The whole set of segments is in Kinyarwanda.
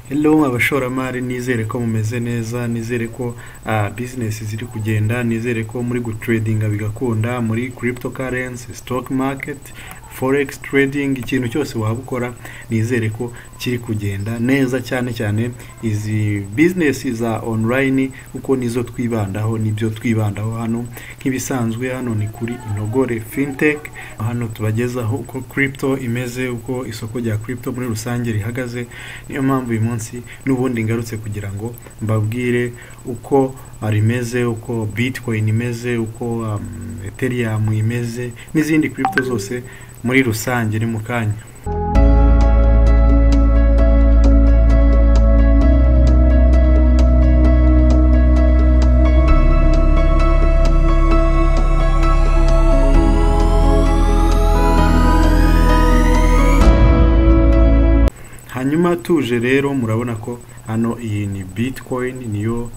Hello abashoramari, nizere ko mumeze neza, nizere ko business ziri kugenda, nizere ko muri gutradinga bigakunda muri cryptocurrency, stock market, forex trading, ikintu cyose waba ukora nizere ko kiri kugenda neza, cyane cyane izi business za online kuko nizo twibandaho, nibyo twibandaho hano. Nk'ibisanzwe hano ni kuri Intogore Fintech, hano tubagezaho uko crypto imeze, uko isoko rya crypto muri rusange rihagaze. Niyo mpamvu uyu munsi n'ubundi ngarutse kugira ngo mbabwire uko rimeze, uko bitcoin imeze, uko ethereum imeze n'izindi crypto zose muri rusange. Ni mu kanya. Hanyuma tuje rero murabona ko hano iyi ni bitcoin, niyo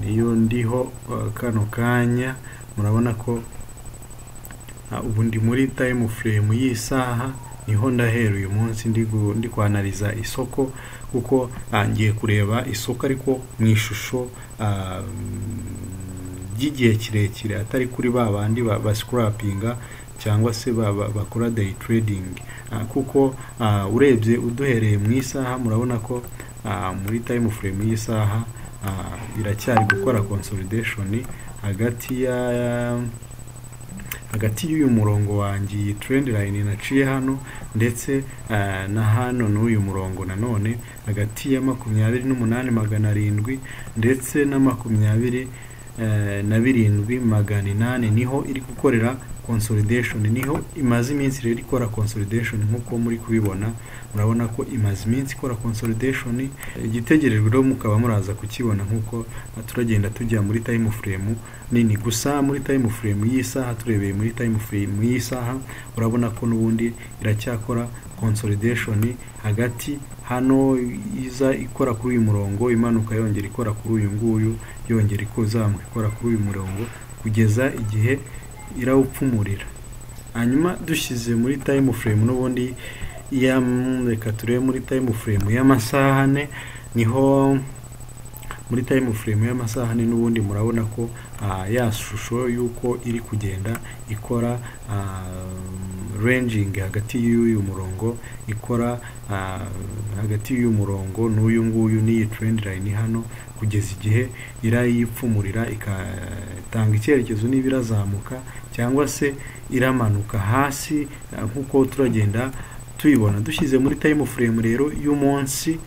niyo ndiho kano kanya. Murabona ko ubu ndi muri time frame y'isaha, niho ndahera uyu munsi ndi kwanaliza isoko, kuko ngiye kureba isoko ariko mu ishusho ry'igihe kirekire, atari kuri ba bandi bascrapinga cyangwa se bakora day trading, kuko urebye uduhereye mu isaha murabona ko muri time frame y'isaha iracyari gukora consolidation hagati y'uyu murongo wanjye, iyi trend line naciye hano, ndetse na hano n'uyu murongo nanone hagati ya 28,700 ndetse na 27,800, niho iri gukorera consolidation, niho imaze iminsi rero ikora consolidation nk'uko muri kubibona. Murabona ko imaze iminsi ikora consolidation, igitegerejwe rero mukaba muraza kukibona nk'uko turagenda tujya muri time frame nini. Gusa muri time frame y'isaha, turebeye muri time frame y'isaha urabona ko n'ubundi iracyakora consolidation hagati hano, iza ikora kuri uyu murongo imanuka, yongera ikora kuri uyu nguyu, yongera ikuzamuka ikora kuri uyu murongo kugeza igihe irawupfumurira. Hanyuma dushyize muri time frame n'ubundi ya, reka turebe muri time frame y'amasaha ane, niho muri time frame y'amasaha ane n'ubundi murabona ko ya shusho y'uko iri kugenda ikora ranging hagati y'uyu murongo, ikora hagati y'uyu murongo n'uyu nguyu n'iyi trend line hano, kugeza igihe irayipfumurira ikatanga icyerekezo niba irazamuka cyangwa se iramanuka hasi, nk'uko turagenda tuyibona. Dushyize muri time frame rero y'umunsi,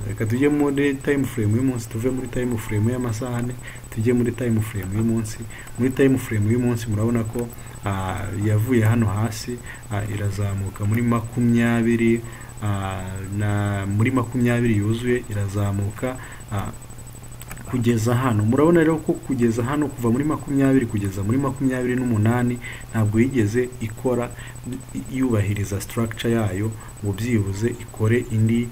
reka tujye muri time frame y'umunsi, tuve muri time frame y'amasaha ane tujye muri time frame y'umunsi. Muri time frame y'umunsi murabona ko yavuye hano hasi irazamuka muri 20 na muri 20 yuzuye irazamuka kugeza hano. Murabona rero ko kugeza hano, kuva muri 20 kugeza muri 28 ntabwo yigeze ikora yubahiriza structure yayo ngo byibuze ikore indi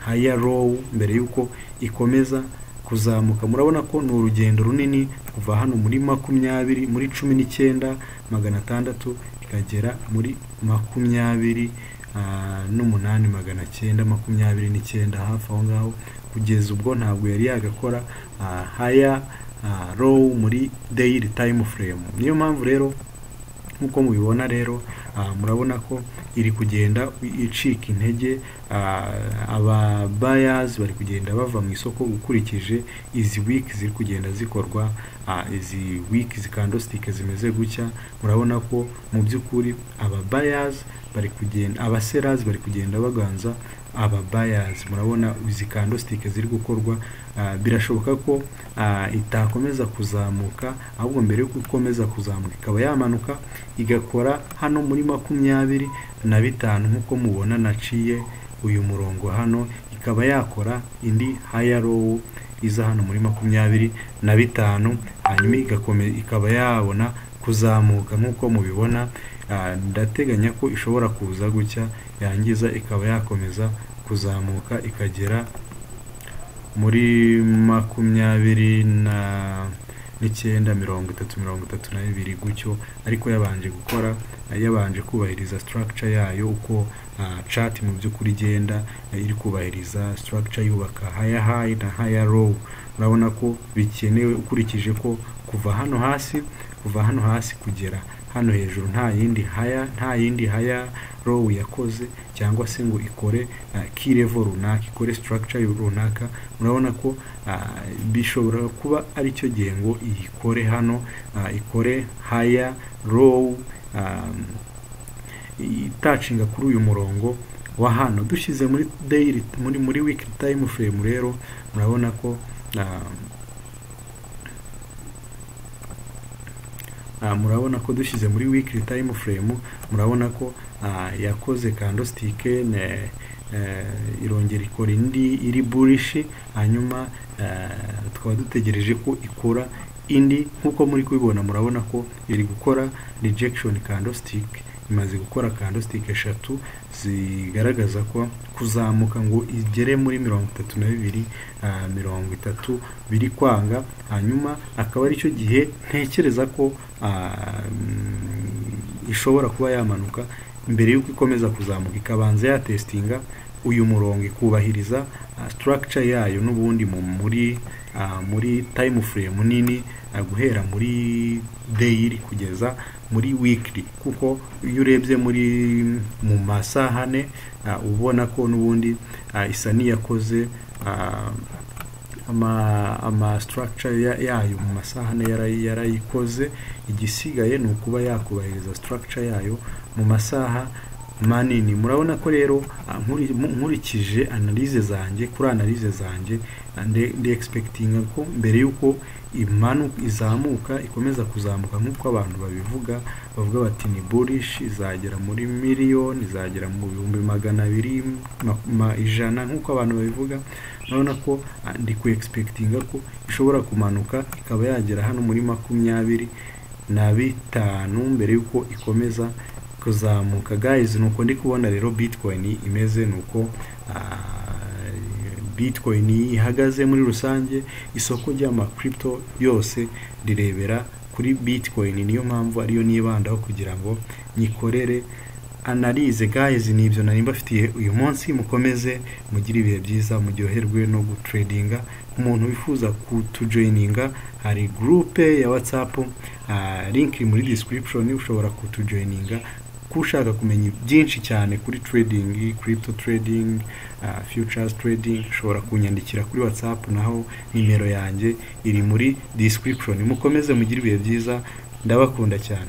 higher low mbere yuko ikomeza kuzamuka. Murabona ko ni urugendo runini kuva hano muri 20 muri 19,600 ikagera muri 28,929 hafi aho ngaho. Kugeza ubwo ntabwo yari yagakora higher low muri daily time frame. Niyo mpamvu rero nkuko mubibona rero murabona ko iri kugenda icika intege, aba buyers bari kugenda bava mu isoko ukurikije izi week ziri kugenda zikorwa, izi week candlestick zimeze gutya. Murabona ko mu by'ukuri aba buyers bari kugenda, aba sellers bari kugenda baganza aba buyers. Murabona izi candlestick ziri gukorwa, birashoboka ko itakomeza kuzamuka, ahubwo mbere yuko ikomeza kuzamuka ikaba yamanuka igakora hano muri 25 nkuko mubona naciye uyu murongo hano, ikaba yakora indi higher low iza hano muri 25, hanyuma ikaba yabona kuzamuka nkuko mubibona. Ndateganya ko ishobora kuza gutya, yangiza ikaba yakomeza kuzamuka ikagera muri 39, 30, 32 gutyo, ariko yabanje gukora, yabanje kubahiriza structure yayo uko chart mu by'ukuri igenda iri kubahiriza structure, yubaka higher high na higher low. Urabona ko bikenewe ukurikije ko kuva hano hasi kugera hano hejuru nta yindi higher low yakoze, cyangwa se ngo ikore key level runaka, ikore structure runaka. Murabona ko bishobora kuba ari cyo gihe ngo iyikore hano, ikore higher low, itouchinga kuri uyu murongo wa hano. Dushyize muri daily, muri weekly time frame rero, murabona ko dushyize muri weekly time frame, murabona ko yakoze candlestick ne, irongera ikora indi iri bullish. Hanyuma tukaba dutegereje ko ikora indi. Nk'uko muri kubibona, murabona ko iri gukora rejection candlestick. Imaze gukora candlestick eshatu zigaragaza ko kuzamuka ngo igere muri 32, 30 biri kwanga. Hanyuma akaba aricyo gihe ntekereza ko ishobora kuba yamanuka mbere y'uko ikomeza kuzamuka, ikabanza yatestinga uyu murongo, ikubahiriza structure yayo n'ubundi muri time frame nini, guhera muri daily kugeza muri weekly, kuko iyo urebye mu masaha 4, ubona ko n'ubundi isa n'iyakoze ama structure yayo mu masaha 4 yarayikoze. Igisigaye ni ukuba yakubahiriza structure yayo mu masaha manini. Murabona ko rero nkurikije analyse zanjye, kuri analyse zanjye, ndi expecting ko mbere y'uko izamuka, ikomeza kuzamuka nk'uko abantu babivuga, bavuga bati ni bullish, izagera muri miliyoni, izagera mu 200,000, 100, nk'uko abantu babivuga. Urabona ko ndi ku expectinga ko ishobora kumanuka ikaba yagera hano muri 25 mbere y'uko ikomeza kuzamuka. Guys, nuko ndi kubona rero Bitcoin imeze, nuko Bitcoin ihagaze muri rusange. Isoko ry'ama crypto yose rirebera kuri Bitcoin, niyo mpamvu ariyo nibandaho kugira ngo nyikorere analyse. Guys, ni ibyo nari mbafitiye uyu munsi. Mukomeze mugire ibihe byiza, muryoherwe no gutradinga. Umuntu wifuza kutujoininga, hari groupe ya WhatsApp, link iri muri description, ushobora kutujoininga ushaka kumenya byinshi cyane kuri trading, crypto trading, futures trading. Ushobora kunyandikira kuri WhatsApp, naho nimero yanjye iri muri description. Mukomeze mugire ibihe byiza, ndabakunda cyane.